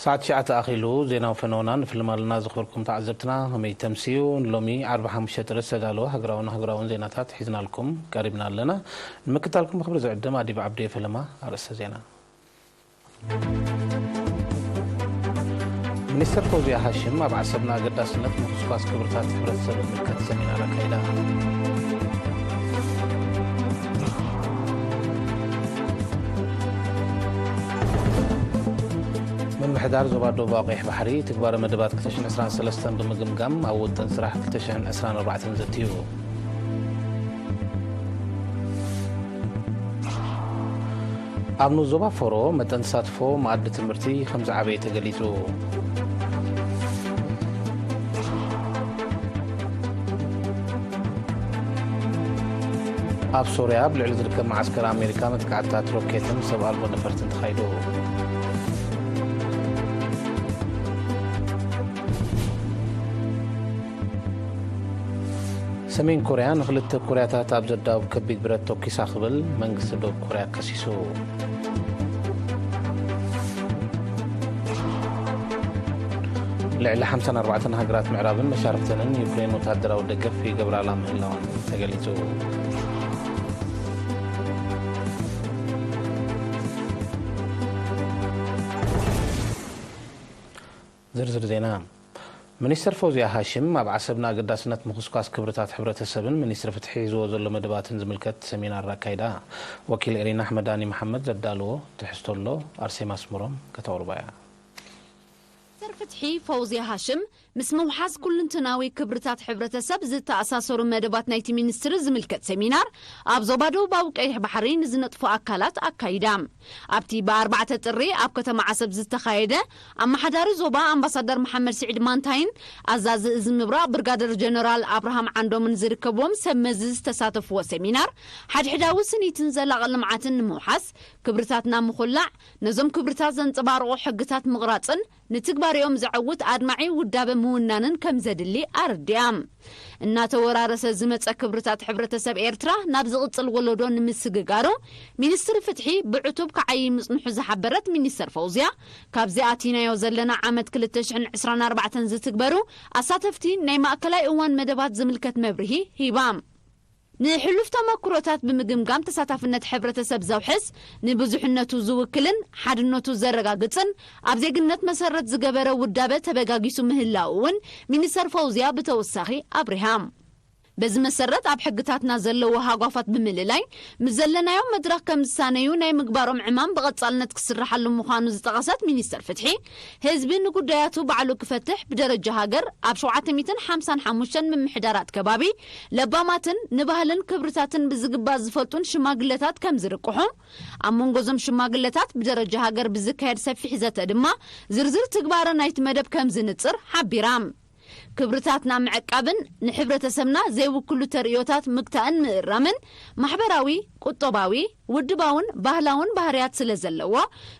ሰዓት ትሽዓተ ኣኺሉ። ዜናዊ ፈነወና ንፍልም ኣለና። ዝኽብርኩም ተዓዘብትና፣ ከመይ ተምስዩ? ንሎሚ ዓርቢ ሓሙሽተ ጥሪ ዝተዳለወ ሃገራውን ኣህጉራውን ዜናታት ሒዝናልኩም ቀሪብና ኣለና። ንምክትታልኩም ብኽብሪ ዝዕድም ኣዲብ ዓብዲ ፈለማ። ኣርእስተ ዜና። ሚኒስትር ፈውዝያ ሃሽም ኣብ ዓሰብና ኣገዳስነት ምኹስኳስ ክብርታት ሕብረተሰብ ዝምልከት ሰሚናር ኣካይዳ። ምምሕዳር ዞባ ደቡባዊ ቀይሕ ባሕሪ ትግባረ መደባት ክልተ ሽሕን ዕስራን ሰለስተን ብምግምጋም ኣብ ውጥን ስራሕ ክልተ ሽሕን ዕስራን ኣርባዕተን ዘትዩ። ኣብ ንኡስ ዞባ ፎሮ መጠን ተሳትፎ መኣዲ ትምህርቲ ከም ዝዓበየ ተገሊጹ። ኣብ ሶርያ ኣብ ልዕሊ ዝርከብ መዓስከር ኣሜሪካ መጥቃዕትታት ሮኬትን ሰብ ኣልቦ ነፈርትን ተኻይዱ። ሰሜን ኮርያ ንኽልተ ኮርያታት ኣብ ዘዳውብ ከቢድ ብረት ተኲሳ ክብል መንግስቲ ደቡብ ኮርያ ከሲሱ። ልዕሊ ሓምሳን ኣርባዕተን ሃገራት ምዕራብን መሻርኽተንን ዩክሬን ወታደራዊ ደገፍ ይገብራላ ምህላወን ተገሊጹ። ዝርዝር ዜና። ሚኒስትር ፈውዝያ ሃሽም ኣብ ዓሰብና ኣገዳስነት ምኹስኳስ ክብርታት ሕብረተሰብን ሚኒስትሪ ፍትሒ ሒዝዎ ዘሎ መደባትን ዝምልከት ሰሚናር ኣካይዳ። ወኪል ኤሪና ኣሕመዳኒ መሓመድ ዘዳለዎ ትሕዝቶ ኣሎ፣ ኣርሴማ ኣስመሮም ከተቕርቦ እያ። ሚኒስትር ፍትሒ ፈውዝያ ሃሽም ምስ ምውሓስ ኩልንትናዊ ክብርታት ሕብረተሰብ ዝተኣሳሰሩ መደባት ናይቲ ሚኒስትሪ ዝምልከት ሰሚናር ኣብ ዞባ ደቡባዊ ቀይሕ ባሕሪ ንዝነጥፉ ኣካላት ኣካይዳ። ኣብቲ ብኣርባዕተ ጥሪ ኣብ ከተማ ዓሰብ ዝተኻየደ፣ ኣመሓዳሪ ዞባ ኣምባሳደር መሓመድ ስዒድ ማንታይን ኣዛዚ እዚ ምብራቕ ብርጋደር ጀነራል ኣብርሃም ዓንዶምን ዝርከብዎም ሰብ መዚ ዝተሳተፍዎ ሰሚናር፣ ሓድሕዳዊ ስኒትን ዘላቒ ልምዓትን ንምውሓስ፣ ክብርታትና ምኹላዕ፣ ነዞም ክብርታት ዘንጸባርቑ ሕግታት ምቕራጽን ንትግባሬኦም ዘዐውት ኣድማዒ ውዳበ ምውናንን ከም ዘድሊ ኣረዲኣ። እናተወራረሰ ዝመጸ ክብርታት ሕብረተሰብ ኤርትራ ናብ ዝቕጽል ወለዶ ንምስግጋሩ፣ ሚኒስትሪ ፍትሒ ብዕቱብ ክዓዪ ምጽንሑ ዝሓበረት ሚኒስተር ፈውዝያ፣ ካብዚ ኣቲናዮ ዘለና ዓመት ክልተ ሽሕን ዕስራን ኣርባዕተን ዝትግበሩ ኣሳተፍቲ ናይ ማእከላይ እዋን መደባት ዝምልከት መብርሂ ሂባ። ንሕሉፍ ተመክሮታት ብምግምጋም ተሳታፍነት ሕብረተሰብ ዘውሕስ፣ ንብዙሕነቱ ዝውክልን ሓድነቱ ዘረጋግጽን ኣብ ዜግነት መሰረት ዝገበረ ውዳበ ተበጋጊሱ ምህላው እውን ሚኒስተር ፈውዝያ ብተወሳኺ ኣብሪሃ። በዚ መሰረት ኣብ ሕግታትና ዘለዉ ሃጓፋት ብምልላይ ምስ ዘለናዮም መድረኽ ከም ዝሳነዩ ናይ ምግባሮም ዕማም ብቐጻልነት ክስርሓሉ ምዃኑ ዝጠቐሰት ሚኒስተር ፍትሒ፣ ህዝቢ ንጉዳያቱ ባዕሉ ክፈትሕ ብደረጃ ሃገር ኣብ ሸውዓተ ሚእትን ሓምሳን ሓሙሽተን ምምሕዳራት ከባቢ ለባማትን ንባህልን ክብርታትን ብዝግባእ ዝፈልጡን ሽማግለታት ከም ዝርቅሑ፣ ኣብ መንጎ እዞም ሽማግለታት ብደረጃ ሃገር ብዝካየድ ሰፊሕ ዘተ ድማ ዝርዝር ትግባረ ናይቲ መደብ ከም ዝንጽር ሓቢራ። ክብርታትና ምዕቃብን ንሕብረተሰብና ዘይውክሉ ተርእዮታት ምግታእን ምእራምን ማሕበራዊ፣ ቁጠባዊ፣ ውድባውን ባህላውን ባህርያት ስለ ዘለዎ፣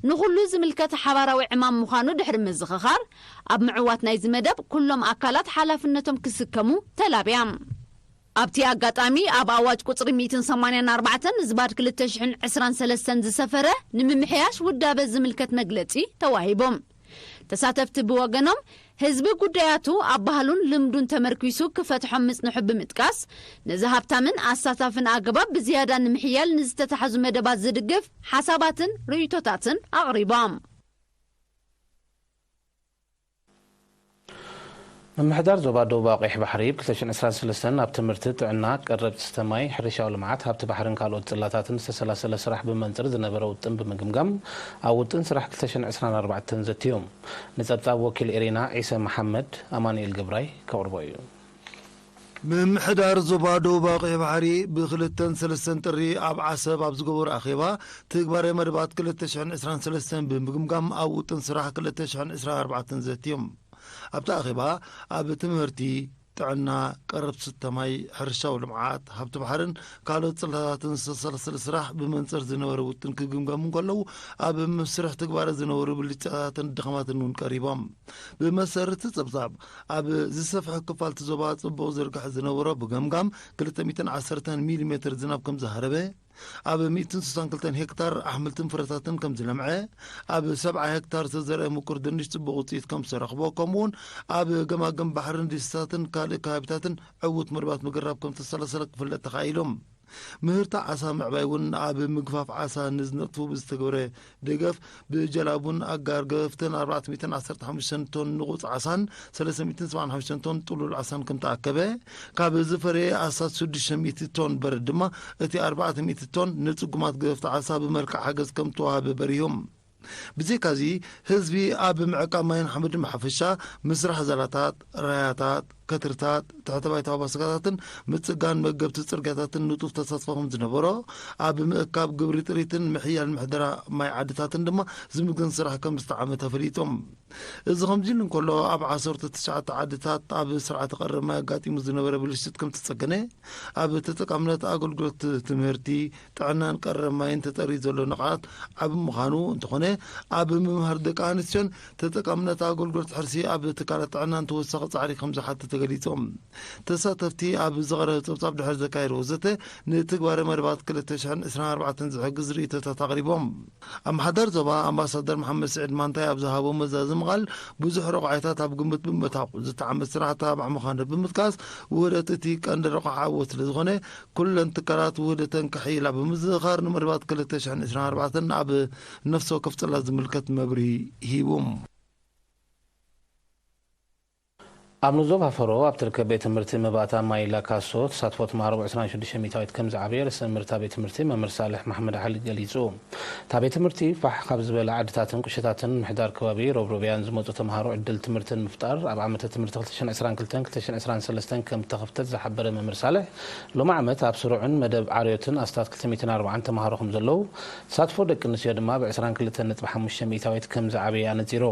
ንኹሉ ዝምልከት ሓባራዊ ዕማም ምዃኑ ድሕሪ ምዝኽኻር፣ ኣብ ምዕዋት ናይዚ መደብ ኩሎም ኣካላት ሓላፍነቶም ክስከሙ ተላብያ። ኣብቲ ኣጋጣሚ፣ ኣብ ኣዋጅ ቁጽሪ ሚእትን ሰማንያን ኣርባዕተን ዝባድ ክልተ ሽሕን ዕስራን ሰለስተን ዝሰፈረ ንምምሕያሽ ውዳበ ዝምልከት መግለጺ ተዋሂቡ። ተሳተፍቲ ብወገኖም፣ ህዝቢ ጉዳያቱ ኣብ ባህሉን ልምዱን ተመርኲሱ ክፈትሖም ምጽንሑ ብምጥቃስ፣ ነዚ ሃብታምን ኣሳታፍን ኣገባብ ብዝያዳ ንምሕያል ንዝተታሕዙ መደባት ዝድግፍ ሓሳባትን ርእይቶታትን ኣቕሪቦም። ምምሕዳር ዞባ ደቡባዊ ቀይሕ ባሕሪ ብ ክልተ ሽሕን ዕስራን ሰለስተን ኣብ ትምህርቲ፣ ጥዕና፣ ቀረብ ትስተ ማይ፣ ሕርሻዊ ልምዓት፣ ሃብቲ ባሕርን ካልኦት ጽላታትን ዝተሰላሰለ ስራሕ ብመንጽር ዝነበረ ውጥን ብምግምጋም፣ ኣብ ውጥን ስራሕ ክልተ ሽሕን ዕስራን ኣርባዕተን ዘትዩ። ንጸብጻብ ወኪል ኤሪና ዒሰ መሓመድ፣ ኣማኑኤል ገብራይ ከቕርቦ እዩ። ምምሕዳር ዞባ ደቡባዊ ቀይሕ ባሕሪ ብ ክልተን ሰለስተን ጥሪ ኣብ ዓሰብ ኣብ ዝገበሮ ኣኼባ፣ ትግባረ መደባት ክልተ ሽሕን ዕስራን ሰለስተን ብምግምጋም፣ ኣብ ውጥን ስራሕ ክልተ ሽሕን ዕስራን ኣርባዕተን ዘትዮም። ኣብቲ ኣኼባ፣ ኣብ ትምህርቲ፣ ጥዕና፣ ቀረብ ትስተ ማይ፣ ሕርሻዊ ልምዓት፣ ሃብቲ ባሕርን ካልኦት ጽላታትን ዝተሰላሰለ ስራሕ ብመንጽር ዝነበረ ውጥን ክግምገሙ እንከለዉ፣ ኣብ መስርሕ ትግባረ ዝነበሩ ብልጫታትን ድኽመታትን እውን ቀሪቦም። ብመሰረት እቲ ጸብጻብ፣ ኣብ ዝሰፍሐ ክፋል እቲ ዞባ ጽቡቕ ዝርግሐ ዝነበሮ ብገምጋም ክልተ ሚእትን ዓሰርተን ሚሊ ሜትር ዝናብ ከም ዝሃረመ፣ ኣብ ሚእትን ስሳን ክልተን ሄክታር ኣሕምልትን ፍረታትን ከም ዝለምዐ፣ ኣብ ሰብዓ ሄክታር ዝተዘርአ ምቁር ድንሽ ጽቡቕ ውጽኢት ከም ዝተረኽቦ፣ ከምኡውን ኣብ ገማግም ባሕርን ደሴታትን ካልእ ከባቢታትን ዕዉት መርባት ምግራብ ከም ዝተሰላሰለ ክፍለጥ ተኻኢሉ። ምህርቲ ዓሳ ምዕባይ እውን ኣብ ምግፋፍ ዓሳ ንዝነጥፉ ብዝተገብረ ደገፍ፣ ብጀላቡን ኣጋር ገፍትን ኣርባዕተ ሚእትን ዓሰርተ ሓሙሽተ ቶን ንቑጽ ዓሳን ሰለስተ ሚእትን ሰብዓን ሓሙሽተ ቶን ጥሉል ዓሳን ከም ተኣከበ፣ ካብ ዝፈረየ ኣስታት ሽዱሽተ ሚእቲ ቶን በረድ ድማ እቲ ኣርባዕተ ሚእቲ ቶን ንጽጉማት ገፍቲ ዓሳ ብመልክዕ ሓገዝ ከም ተዋህበ በሪሆም። ብዘይካዚ፣ ህዝቢ ኣብ ምዕቃብ ማይን ሓመድን ብሓፈሻ፣ ምስራሕ ዛላታት፣ ራያታት፣ ከትርታት፣ ትሕተ ባይታዊ ባስካታትን ምጽጋን መገብቲ ጽርግያታትን ንጡፍ ተሳትፎ ከም ዝነበሮ፣ ኣብ ምእካብ ግብሪ ጥሪትን ምሕያል ምሕደራ ማይ ዓድታትን ድማ ዝምግን ስራሕ ከም ዝተዓመ ተፈሊጦም። እዚ ከምዚ ኢሉ እንከሎ፣ ኣብ ዓሰርተ ትሽዓተ ዓድታት ኣብ ስርዓተ ቀረብ ማይ ኣጋጢሙ ዝነበረ ብልሽት ከም ተጸገነ፣ ኣብ ተጠቃምነት ኣገልግሎት ትምህርቲ፣ ጥዕናን ቀረብ ማይን ተጠሪ ዘሎ ንቕሓት ዓቢ ምዃኑ እንተኾነ፣ ኣብ ምምሃር ደቂ ኣንስትዮን ተጠቃምነት ኣገልግሎት ሕርሲ ኣብ ትካላት ጥዕናን ተወሳኺ ጻዕሪ ከም ዝሓትት ተገሊጾም። ተሳተፍቲ ኣብ ዝቐረበ ጸብጻብ ድሕሪ ዘካየድዎ ዘተ፣ ንትግባረ መደባት ክልተ ሽሕን ዕስራን ኣርባዕተን ዝሕግዝ ርእይቶታት ኣቕሪቦም። ኣመሓዳሪ ዞባ ኣምባሳደር መሓመድ ስዒድ ማንታይ ኣብ ዝሃቦ መዛዘሚ ቃል፣ ብዙሕ ረቑዓታት ኣብ ግምት ብምእታው ዝተዓመት ስራሕ ተባዕ ምዃኑ ብምጥቃስ፣ ውህደት እቲ ቀንዲ ረቑዓ ዓወት ስለ ዝኾነ፣ ኩለን ትካላት ውህደተን ከሕይላ ብምዝኽኻር፣ ንመደባት ክልተ ሽሕን ዕስራን ኣርባዕተን ኣብ ነፍሲ ወከፍ ጽላት ዝምልከት መብርሂ ሂቡ። ኣብ ንዞባ ፈሮ ኣብ ትርከብ ቤት ትምህርቲ መባእታ ማይላ ካሶ ተሳትፎ ተምሃሮ ብ ዕስራን ሽዱሽተ ሚእታዊት ከም ዝዓበየ ርእሰ መምህርታ ቤት ትምህርቲ መምህር ሳልሕ መሓመድ ዓሊ ገሊጹ። እታ ቤት ትምህርቲ ፋሕ ካብ ዝበላ ዓድታትን ቁሸታትን ምሕዳር ከባቢ ሮብሮብያን ዝመጹ ተምሃሮ ዕድል ትምህርቲ ንምፍጣር ኣብ ዓመተ ትምህርቲ ክልተ ሽሕን ዕስራን ክልተን ክልተ ሽሕን ዕስራን ሰለስተን ከም እተኸፍተት ዝሓበረ መምህር ሳልሕ፣ ሎሚ ዓመት ኣብ ስሩዕን መደብ ዓርዮትን ኣስታት ክልተ ሚእትን ኣርባዓን ተምሃሮ ከም ዘለዉ፣ ተሳትፎ ደቂ ኣንስትዮ ድማ ብ ዕስራን ክልተን ነጥቢ ሓሙሽተ ሚእታዊት ከም ዝዓበየ ኣነጺሩ።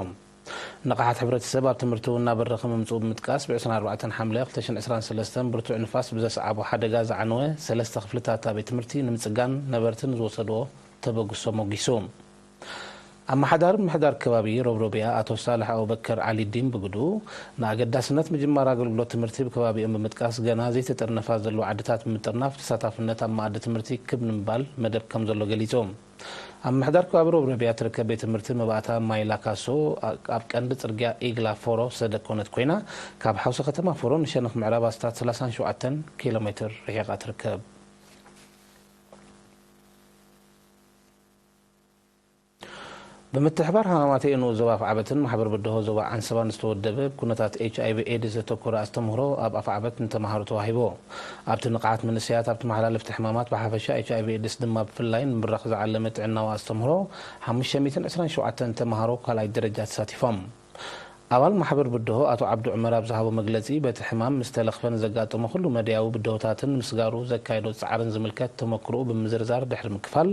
ንቕሓት ሕብረተሰብ ኣብ ትምህርቲ እውን እናበረኸ ምምጽኡ ብምጥቃስ፣ ብ ዕስራን ኣርባዕተን ሓምለ ክልተ ሽሕን ዕስራን ሰለስተን ብርቱዕ ንፋስ ብዘስዓቦ ሓደጋ ዝዓነወ ሰለስተ ክፍልታት እታ ቤት ትምህርቲ ንምጽጋን ነበርቲ ንዝወሰድዎ ተበግሶ ሞጊሱ። ኣመሓዳሪ ምሕዳር ከባቢ ሮብሮብያ ኣቶ ሳልሕ ኣቡበከር ዓሊዲን ብግዱ፣ ንኣገዳስነት ምጅማር ኣገልግሎት ትምህርቲ ብከባቢኦም ብምጥቃስ፣ ገና ዘይተጠርነፋ ዘለዋ ዓድታት ብምጥርናፍ ተሳታፍነት ኣብ መኣዲ ትምህርቲ ክብ ንምባል መደብ ከም ዘሎ ገሊጹ። ኣብ ምሕዳር ከባቢ ሮብሮብያ ትርከብ ቤት ትምህርቲ መባእታ ማይ ላካሶ ኣብ ቀንዲ ጽርግያ ኢግላ ፎሮ ሰደግ ኮነት ኮይና፣ ካብ ሓውሲ ከተማ ፎሮ ንሸነኽ ምዕራብ ኣስታት ሰላሳን ሸውዓተን ኪሎ ሜትር ርሒቓ ትርከብ። ብምትሕባር ሃማማተ ንኡስ ዞባ ኣፍዓበትን ማሕበር ብድሆ ዞባ ዓንሰባን ዝተወደበ፣ ብኩነታት ኤች ኣይ ቪ ኤድስ ዘተኮረ ኣስተምህሮ ኣብ ኣፍዓበት ንተምሃሮ ተዋሂቡ። ኣብቲ ንቕሓት መንእሰያት ኣብ ተመሓላለፍቲ ሕማማት ብሓፈሻ፣ ኤች ኣይ ቪ ኤድስ ድማ ብፍላይ ንምብራኽ ዝዓለመ ጥዕናዊ ኣስተምህሮ፣ ሓሙሽተ ሚእትን ዕስራን ሸውዓተን ተምሃሮ ካልኣይ ደረጃ ተሳቲፎም። ኣባል ማሕበር ብድሆ ኣቶ ዓብዱ ዑመር ኣብ ዝሃቦ መግለጺ፣ በቲ ሕማም ምስ ተለኽፈ ንዘጋጠሞ ኩሉ መዳያዊ ብድሆታትን ንምስጋሩ ዘካየዶ ጻዕርን ዝምልከት ተመክሮኡ ብምዝርዛር ድሕሪ ምክፋል፣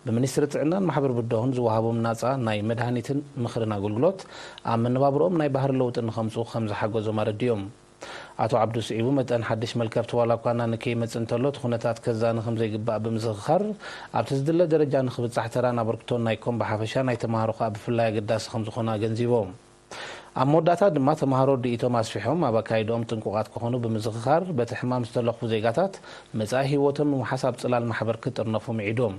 ብሚኒስትሪ ጥዕናን ማሕበር ብድሆን ዝወሃቦም ናጻ ናይ መድሃኒትን ምኽርን ኣገልግሎት፣ ኣብ መነባብሮኦም ናይ ባህሪ ለውጢ ንኸምጽኡ ከም ዝሓገዞም ኣረዲኦም። ኣቶ ዓብዱ ስዒቡ፣ መጠን ሓድሽ መልከፍቲ ዋላ እኳ ናኒ ከይመጽእ እንተሎ፣ እቲ ኩነታት ከዛኒ ከም ዘይግባእ ብምዝኽኻር፣ ኣብቲ ዝድለ ደረጃ ንኽብጻሕ ተራን ኣበርክቶን ናይ ኮም ብሓፈሻ፣ ናይ ተምሃሮ ከኣ ብፍላይ ኣገዳሲ ከም ዝኾነ ኣገንዚቦም። ኣብ መወዳእታ ድማ፣ ተምሃሮ ርድኢቶም ኣስፊሖም ኣብ ኣካይድኦም ጥንቁቓት ክኾኑ ብምዝኽኻር፣ በቲ ሕማም ዝተለኽፉ ዜጋታት መጻኢ ህይወቶም ንምውሓስ ኣብ ጽላል ማሕበር ክጥርነፉ ምዒዶም።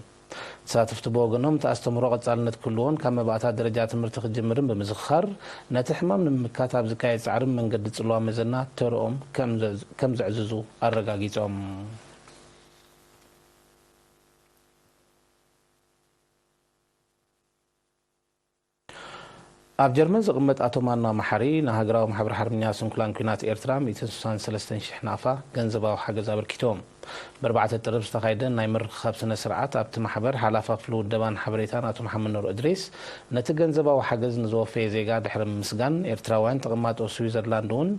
ተሳተፍቲ ብወገኖም፣ እቲ ኣስተምህሮ ቀጻልነት ክህልዎን ካብ መባእታ ደረጃ ትምህርቲ ክጅምርን ብምዝኽኻር፣ ነቲ ሕማም ንምምካት ኣብ ዝካየድ ጻዕርን መንገዲ ጽልዋ መዘና ተርኦም ከም ዘ-፣ ከም ዘዕዝዙ ኣረጋጊጾም። ኣብ ጀርመን ዝቕመጥ ኣቶ ማና መሓሪ፣ ንሃገራዊ ማሕበር ሓርበኛ ስንኩላን ኲናት ኤርትራ ሚእትን ስሳን ሰለስተን ሽሕ ናቕፋ ገንዘባዊ ሓገዝ ኣበርኪቶም። ብኣርባዕተ ጥርብ ዝተኻየደ ናይ ምርኽኻብ ስነ ስርዓት፣ ኣብቲ ማሕበር ሓላፊ ክፍሊ ውደባን ሓበሬታን ኣቶ መሓመድ ኑር እድሪስ፣ ነቲ ገንዘባዊ ሓገዝ ንዝወፈየ ዜጋ ድሕሪ ምምስጋን፣ ኤርትራውያን ተቐማጦ ስዊዘርላንድ እውን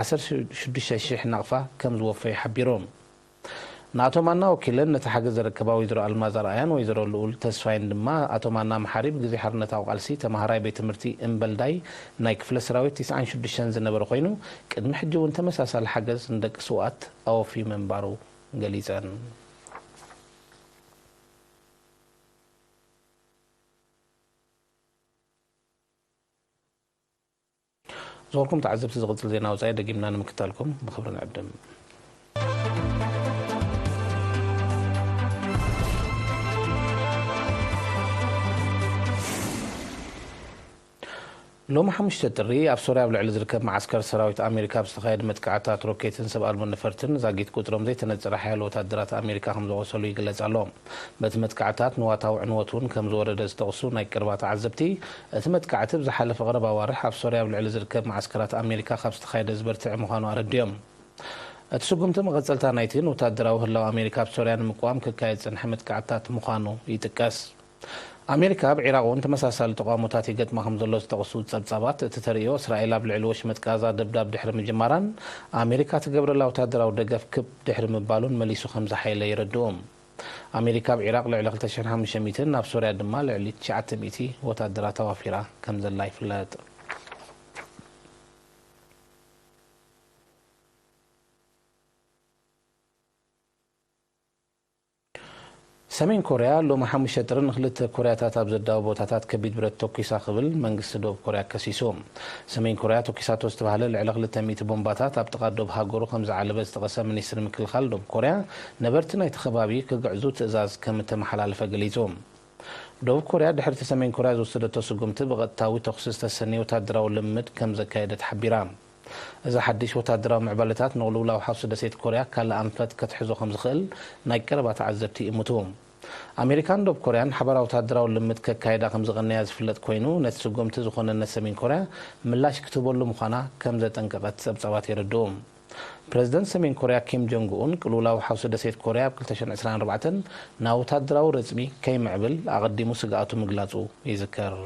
ዓሰርተ ሽዱሽተ ሽሕ ናቕፋ ከም ዝወፈዩ ሓቢሮም። ንኣቶ ማና ወኪለን ነቲ ሓገዝ ዘረከባ ወይዘሮ ኣልማዝ ኣርኣያን ወይዘሮ ልኡል ተስፋይን ድማ፣ ኣቶ ማና መሓሪ ብግዜ ሓርነታዊ ቃልሲ ተማሃራይ ቤት ትምህርቲ እምበልዳይ ናይ ክፍለ ሰራዊት ትስዓን ሽዱሽተን ዝነበረ ኮይኑ፣ ቅድሚ ሕጂ እውን ተመሳሳሊ ሓገዝ ንደቂ ስውኣት ኣወፍዩ ምንባሩ ገሊጸን። ዝኸበርኩም ተዓዘብቲ፣ ዝቕጽል ዜና ወጻኢ ደጊምና ንምክታልኩም ብኽብሪ ንዕድም። ሎሚ ሓሙሽተ ጥሪ ኣብ ሶርያ ኣብ ልዕሊ ዝርከብ መዓስከር ሰራዊት ኣሜሪካ ኣብ ዝተኻየደ መጥቃዕትታት ሮኬትን ሰብ ኣልቦ ነፈርትን ዛጊት ቁጽሮም ዘይተነጸረ ሓያሎ ወታደራት ኣሜሪካ ከም ዝቖሰሉ ይግለጽ ኣሎ። በቲ መጥቃዕትታት ንዋታዊ ዕንወት እውን ከም ዝወረደ ዝጠቕሱ ናይ ቀረባ ተዓዘብቲ፣ እቲ መጥቃዕቲ ኣብ ዝሓለፈ ቀረባ ኣዋርሕ ኣብ ሶርያ ኣብ ልዕሊ ዝርከብ መዓስከራት ኣሜሪካ ካብ ዝተኻየደ ዝበርትዐ ምዃኑ ኣረዲኦም። እቲ ስጉምቲ መቐጸልታ ናይቲ ንወታደራዊ ህላወ ኣሜሪካ ኣብ ሶርያ ንምቅዋም ክካየድ ዝጸንሐ መጥቃዕትታት ምዃኑ ይጥቀስ። ኣሜሪካ ኣብ ዒራቕ እውን ተመሳሳሊ ተቓውሞታት ይገጥማ ከም ዘሎ ዝጠቕሱ ጸብጻባት፣ እቲ ተርእዮ እስራኤል ኣብ ልዕሊ ወሽመጥ ጋዛ ደብዳብ ድሕሪ ምጅማራን ኣሜሪካ ትገብረላ ወታደራዊ ደገፍ ክብ ድሕሪ ምባሉን መሊሱ ከም ዝሓየለ የረድኡ። ኣሜሪካ ኣብ ዒራቕ ልዕሊ ክልተ ሽሕን ሓሙሽተ ሚእትን፣ ኣብ ሶርያ ድማ ልዕሊ ትሽዓተ ሚእቲ ወታደራት ኣዋፊራ ከም ዘላ ይፍለጥ። ሰሜን ኮርያ ሎሚ ሓሙሽተ ጥሪ ንክልተ ኮርያታት ኣብ ዘዳወ ቦታታት ከቢድ ብረት ተኲሳ ክብል መንግስቲ ደቡብ ኮርያ ከሲሱ። ሰሜን ኮርያ ተኲሳቶ ዝተባህለ ልዕሊ ክልተ ሚእቲ ቦምባታት ኣብ ጥቓ ዶብ ሃገሩ ከም ዝዓለበ ዝጠቐሰ ሚኒስትሪ ምክልኻል ደቡብ ኮርያ፣ ነበርቲ ናይቲ ከባቢ ክግዕዙ ትእዛዝ ከም እተመሓላለፈ ገሊጹ። ደቡብ ኮርያ ድሕርቲ ሰሜን ኮርያ ዝወሰደቶ ስጉምቲ ብቐጥታዊ ተኹሲ ዝተሰነየ ወታደራዊ ልምምድ ከም ዘካየደት ሓቢራ። እዚ ሓድሽ ወታደራዊ ምዕባለታት ንቕልውላው ሓውሲ ደሴት ኮርያ ካልእ ኣንፈት ከትሕዞ ከም ዝኽእል ናይ ቀረባ ተዓዘብቲ ይእምቱ። ኣሜሪካን ደቡብ ኮርያን ሓባራዊ ወታደራዊ ልምምድ ከካይዳ ከም ዝቐነያ ዝፍለጥ ኮይኑ፣ ነቲ ስጉምቲ ዝኾነነት ሰሜን ኮርያ ምላሽ ክትህበሉ ምዃና ከም ዘጠንቀቐት ጸብጻባት የረድኡ። ፕረዚደንት ሰሜን ኮርያ ኪም ጆንግ ኡን፣ ቅልውላው ሓውሲ ደሴት ኮርያ ኣብ ክልተ ሽሕን ዕስራን ኣርባዕተን ናብ ወታደራዊ ረጽሚ ከይምዕብል ኣቐዲሙ ስግኣቱ ምግላጹ ይዝከር።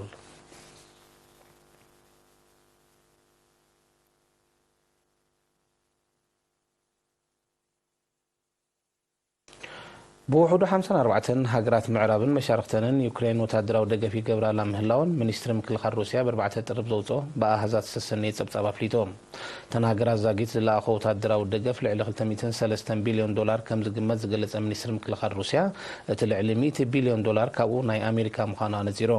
ብውሕዱ ሓምሳን ኣርባዕተን ሃገራት ምዕራብን መሻርኽተንን ዩክሬን ወታደራዊ ደገፍ ይገብራላ ምህላወን ሚኒስትሪ ምክልኻል ሩስያ ብኣርባዕተ ጥሪ ብዘውፅኦ ብኣሃዛት ዝተሰነየ ጸብጻብ ኣፍሊጡ። እተን ሃገራት ዛጊት ዝለኣኾ ወታደራዊ ደገፍ ልዕሊ ክልተ ሚእትን ሰለስተን ቢልዮን ዶላር ከም ዝግመት ዝገለጸ ሚኒስትሪ ምክልኻል ሩስያ፣ እቲ ልዕሊ ሚእቲ ቢልዮን ዶላር ካብኡ ናይ ኣሜሪካ ምዃኑ ኣነጺሩ።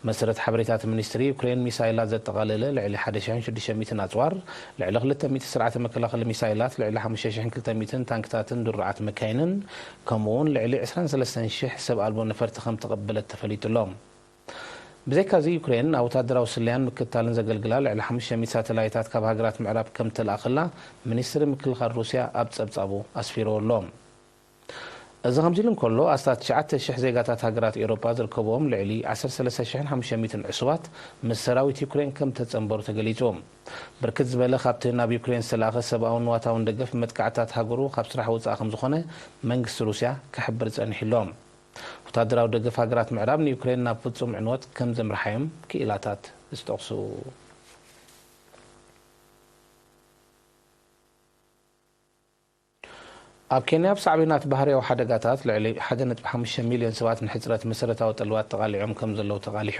መሰረት ሓበሬታት ሚኒስትሪ ዩክሬን፣ ሚሳይላት ዘጠቓለለ ልዕሊ ሓደ ሽሕን ሽዱሽተ ሚእትን ኣጽዋር፣ ልዕሊ ክልተ ሚእቲ ስርዓተ መከላኸሊ ሚሳይላት፣ ልዕሊ ሓሙሽተ ሽሕን ክልተ ሚእትን ታንክታትን ድሩዓት መካይንን፣ ከምኡ'ውን ልዕሊ ዕስራን ሰለስተን ሽሕ ሰብ ኣልቦ ነፈርቲ ከም ተቐበለት ተፈሊጡ ኣሎ። ብዘይካዚ፣ ዩክሬን ኣብ ወታደራዊ ስለያን ምክትታልን ዘገልግላ ልዕሊ ሓሙሽተ ሚእቲ ሳተላይታት ካብ ሃገራት ምዕራብ ከም ተለኣኸላ ሚኒስትሪ ምክልኻል ሩስያ ኣብ ጸብጻቡ ኣስፊርዎ ኣሎ። እዚ ከምዚ ኢሉ እንከሎ፣ ኣስታት ትሽዓተ ሽሕ ዜጋታት ሃገራት ኤውሮጳ ዝርከብዎም ልዕሊ ዓሰርተ ሰለስተ ሽሕን ሓሙሽተ ሚእትን ዕሱባት ምስ ሰራዊት ዩክሬን ከም ተጸንበሩ ተገሊጹ። ብርክት ዝበለ ካብቲ ናብ ዩክሬን ዝተላእኸ ሰብኣውን ንዋታውን ደገፍ መጥቃዕትታት ሃገሩ ካብ ስራሕ ወጻኢ ከም ዝኾነ መንግስቲ ሩስያ ክሕብር ጸኒሑ ኣሎ። ወታደራዊ ደገፍ ሃገራት ምዕራብ ንዩክሬን ናብ ፍጹም ዕንወት ከም ዘምርሓዮም ክኢላታት ዝጠቕሱ። ኣብ ኬንያ፣ ኣብ ሳዕቤናት ባህርያዊ ሓደጋታት ልዕሊ ሓደ ነጥቢ ሓሙሽተ ሚልዮን ሰባት ንሕጽረት መሰረታዊ ጠለባት ተቓሊዖም ከም ዘለዉ ተቓሊሑ።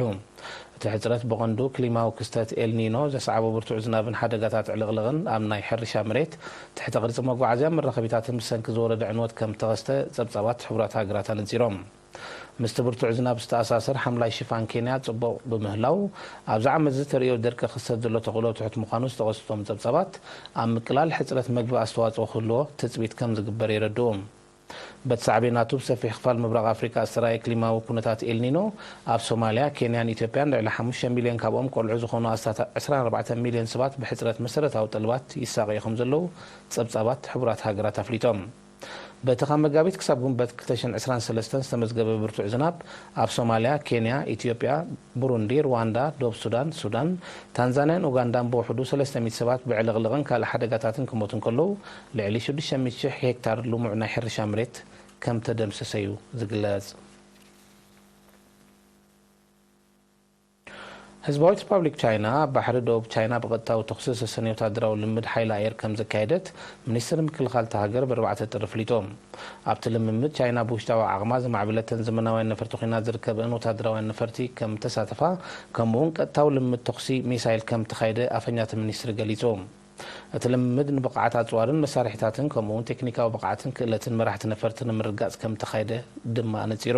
እቲ ሕጽረት ብቐንዱ ክሊማዊ ክስተት ኤል ኒኖ ዘስዓቦ ብርቱዕ ዝናብን ሓደጋታት ዕልቕልቕን ኣብ ናይ ሕርሻ መሬት፣ ትሕተ ቅርጺ መጓዓዝያን መራኸቢታትን ብሰንኪ ዝወረደ ዕንወት ከም ተኸስተ ጸብጻባት ሕቡራት ሃገራት ኣነጺሮም። ምስቲ ብርቱዕ ዝናብ ዝተኣሳሰር ሓምላይ ሽፋን ኬንያ ጽቡቕ ብምህላው፣ ኣብዚ ዓመት እዚ ተርእዮ ደርቂ ክኽሰት ዘሎ ተኽእሎ ትሑት ምዃኑ ዝጠቐሱ እቶም ጸብጻባት፣ ኣብ ምቅላል ሕጽረት መግቢ ኣስተዋጽኦ ክህልዎ ትጽቢት ከም ዝግበር የረድኡ። በቲ ሳዕቤናቱ ብሰፊሕ ክፋል ምብራቕ ኣፍሪቃ ዝተራእየ ክሊማዊ ኩነታት ኤልኒኖ፣ ኣብ ሶማልያ፣ ኬንያን ኢትዮጵያን ልዕሊ ሓሙሽተ ሚልዮን ካብኦም ቆልዑ ዝኾኑ ኣስታት ዕስራን ኣርባዕተን ሚልዮን ሰባት ብሕጽረት መሰረታዊ ጠለባት ይሳቐዩ ከም ዘለዉ ጸብጻባት ሕቡራት ሃገራት ኣፍሊጦም። በቲ ካብ መጋቢት ክሳብ ጉንበት ክልተ ሽሕን ዕስራን ሰለስተን ዝተመዝገበ ብርቱዕ ዝናብ፣ ኣብ ሶማልያ፣ ኬንያ፣ ኢትዮጵያ፣ ቡሩንዲ፣ ሩዋንዳ፣ ዶብ ሱዳን፣ ሱዳን፣ ታንዛንያን ኡጋንዳን ብውሕዱ ሰለስተ ሚእቲ ሰባት ብዕልቕልቕን ካልእ ሓደጋታትን ክሞቱ እንከለዉ፣ ልዕሊ ሽዱሽተ ሚእቲ ሽሕ ሄክታር ልሙዕ ናይ ሕርሻ መሬት ከም ተደምሰሰ እዩ ዝግለጽ። ህዝባዊት ሪፓብሊክ ቻይና፣ ኣብ ባሕሪ ደቡብ ቻይና ብቐጥታዊ ተኹሲ ዝሰሰነ ወታደራዊ ልምድ ሓይሊ ኣየር ከም ዘካየደት ሚኒስትሪ ምክልኻል እታ ሃገር ብኣርባዕተ ጥሪ ኣፍሊጡ። ኣብቲ ልምምድ፣ ቻይና ብውሽጣዊ ዓቕማ ዝማዕበለተን ዘመናውያን ነፈርቲ ኲናት ዝርከበአን ወታደራውያን ነፈርቲ ከም ተሳተፋ፣ ከምኡ'ውን ቀጥታዊ ልምምድ ተኹሲ ሚሳይል ከም ተኻየደ ኣፈኛ እቲ ሚኒስትሪ ገሊጹ። እቲ ልምምድ ንብቕዓት ኣጽዋርን መሳርሒታትን፣ ከምኡ'ውን ቴክኒካዊ ብቕዓትን ክእለትን መራሕቲ ነፈርቲ ንምርግጋጽ ከም ተኻየደ ድማ ኣነጺሩ።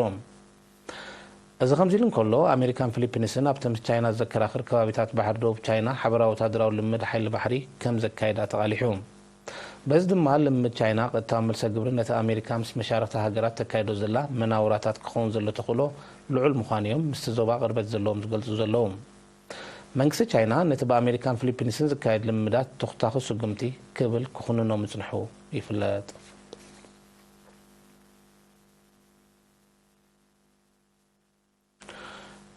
እዚ ከምዚ ኢሉ እንከሎ፣ ኣሜሪካን ፊሊፒንስን ኣብቲ ምስ ቻይና ዘከራኽር ከባቢታት ባሕሪ ደቡብ ቻይና ሓበራዊ ወታደራዊ ልምምድ ሓይሊ ባሕሪ ከም ዘካየዳ ተቓሊሑ። በዚ ድማ፣ ልምምድ ቻይና ቀጥታዊ መልሰ ግብሪ ነቲ ኣሜሪካ ምስ መሻርኽቲ ሃገራት ተካይዶ ዘላ መናውራታት ክኸውን ዘሎ ተኽእሎ ልዑል ምዃኑ እዮም ምስቲ ዞባ ቅርበት ዘለዎም ዝገልጹ ዘለዉ። መንግስቲ ቻይና ነቲ ብኣሜሪካን ፊሊፒንስን ዝካየድ ልምምዳት ተኹታኹ ስጉምቲ ክብል ክኹንኖ ምጽንሑ ይፍለጥ።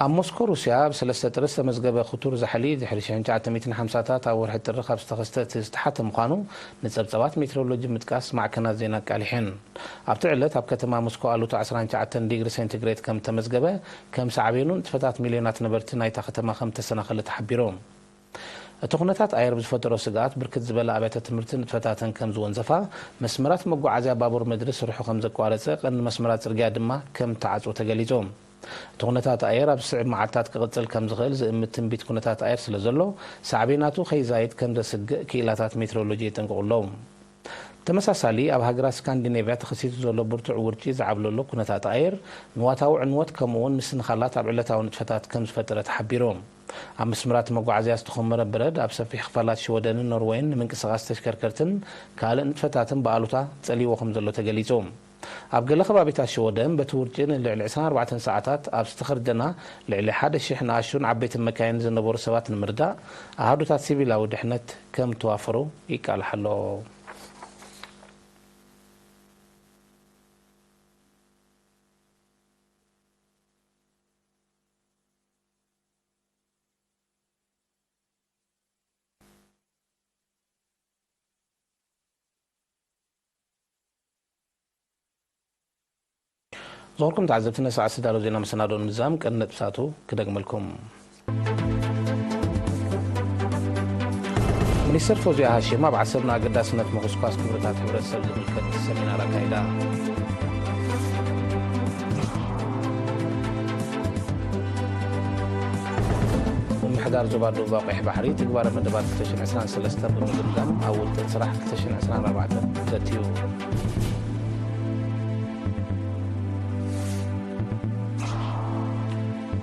ኣብ ሞስኮ ሩስያ፣ ኣብ ሰለስተ ጥሪ ዝተመዝገበ ክቱር ዛሕሊ፣ ድሕሪ ሽሕን ትሽዓተ ሚእትን ሓምሳታት ኣብ ወርሒ ጥሪ ካብ ዝተኸስተ እቲ ዝተሓተ ምዃኑ፣ ንጸብጸባት ሜትሮሎጂ ምጥቃስ ማዕከናት ዜና ኣቃሊሐን። ኣብቲ ዕለት ኣብ ከተማ ሞስኮ ኣሉታ ዕስራን ትሽዓተን ዲግሪ ሴንቲግሬድ ከም እተመዝገበ፣ ከም ሳዕቤኑ ንጥፈታት ሚልዮናት ነበርቲ ናይታ ከተማ ከም እተሰናኸለ ተሓቢሩ። እቲ ኩነታት ኣየር ብዝፈጠሮ ስግኣት፣ ብርክት ዝበላ ኣብያተ ትምህርቲ ንጥፈታተን ከም ዝወንዘፋ፣ መስመራት መጓዓዝያ ባቡር ምድሪ ስርሑ ከም ዘቋረጸ፣ ቀንዲ መስመራት ጽርግያ ድማ ከም ተዓጽወ ተገሊጹ። እቲ ኩነታት ኣየር ኣብ ዝስዕብ መዓልታት ክቕጽል ከም ዝኽእል ዝእምት ትንቢት ኩነታት ኣየር ስለ ዘሎ፣ ሳዕቤናቱ ከይዛይድ ከም ዘስግእ ክኢላታት ሜትሮሎጂ የጠንቅቑ ኣለዉ። ተመሳሳሊ፣ ኣብ ሃገራት ስካንዲኔቭያ ተኸሲቱ ዘሎ ብርቱዕ ውርጪ ዝዓብለሎ ኩነታት ኣየር፣ ንዋታዊ ዕንወት ከምኡ'ውን ምስንኻላት ኣብ ዕለታዊ ንጥፈታት ከም ዝፈጠረ ተሓቢሩ። ኣብ መስመራት መጓዓዝያ ዝተኾመረ በረድ፣ ኣብ ሰፊሕ ክፋላት ሽወደንን ኖርወይን ንምንቅስቓስ ተሽከርከርትን ካልእ ንጥፈታትን ብኣሉታ ጸሊዎ ከም ዘሎ ተገሊጹ። ኣብ ገለ ከባቢታት ሽወደን፣ በቲ ውርጪ ንልዕሊ ዕስራን ኣርባዕተን ሰዓታት ኣብ ዝተኸርደና ልዕሊ ሓደ ሽሕ ንኣሽቱን ዓበይትን መካይን ዝነበሩ ሰባት ንምርዳእ፣ ኣሃዱታት ሲቪላዊ ድሕነት ከም እተዋፈሩ ይቃላሕ ኣሎ። ዝኸበርኩም ተዓዘብቲ፣ ነዚ ሰዓት ዝተዳለወ ዜና መሰናዶ ንምዝዛም ቀንዲ ነጥብታቱ ክደግመልኩም። ሚኒስተር ፎዝያ ሃሽም ኣብ ዓሰብና ኣገዳስነት ምኹስኳስ ክብርታት ሕብረተሰብ ዝምልከት ሰሚናር ኣካይዳ። ምምሕዳር ዞባ ደቡብ ቀይሕ ባሕሪ ትግባረ መደባት ክልተ ሽሕን ዕስራን ሰለስተን ብምግምጋም ኣብ ውጥን ስራሕ ክልተ ሽሕን ዕስራን ኣርባዕተን ዘትዩ።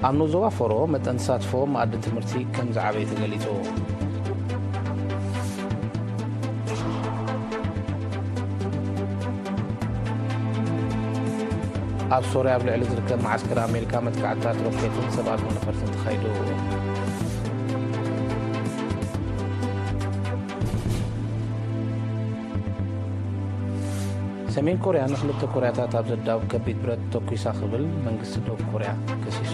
ኣብ ንኡስ ዞባ ፎሮ መጠን ተሳትፎ መኣዲ ትምህርቲ ከም ዝዓበየ ተገሊጹ። ኣብ ሶርያ ኣብ ልዕሊ ዝርከብ መዓስከር ኣሜሪካ መጥቃዕትታት ሮኬትን ሰብ ኣልቦ ነፈርትን ተኻይዱ። ሰሜን ኮርያ ንክልተ ኮርያታት ኣብ ዘዳውብ ከቢድ ብረት ተኩሳ ክብል መንግስቲ ደቡብ ኮርያ ከሲሱ።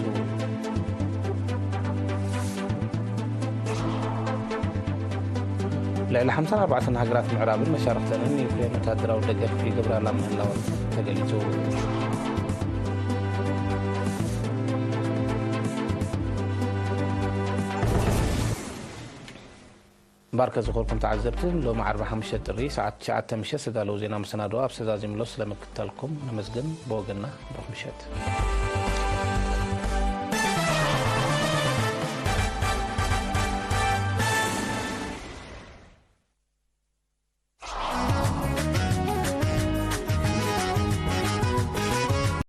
ልዕሊ ሓምሳን ኣርባዕተን ሃገራት ምዕራብን መሻርኽተንን ንዩክሬን ወታደራዊ ደገፍ ይገብራላ ምህላወን ተገሊጹ። እምበኣርከ ዝኸበርኩም ተዓዘብቲ፣ ሎሚ ዓርቢ ሓሙሽተ ጥሪ ሰዓት ትሽዓተ ምሸት ዝተዳለዉ ዜና መሰናድኦ ኣብ ሰዛዚምሎ ስለምክታልኩም ነመስግን። ብወገንና ብሩኽ ምሸት።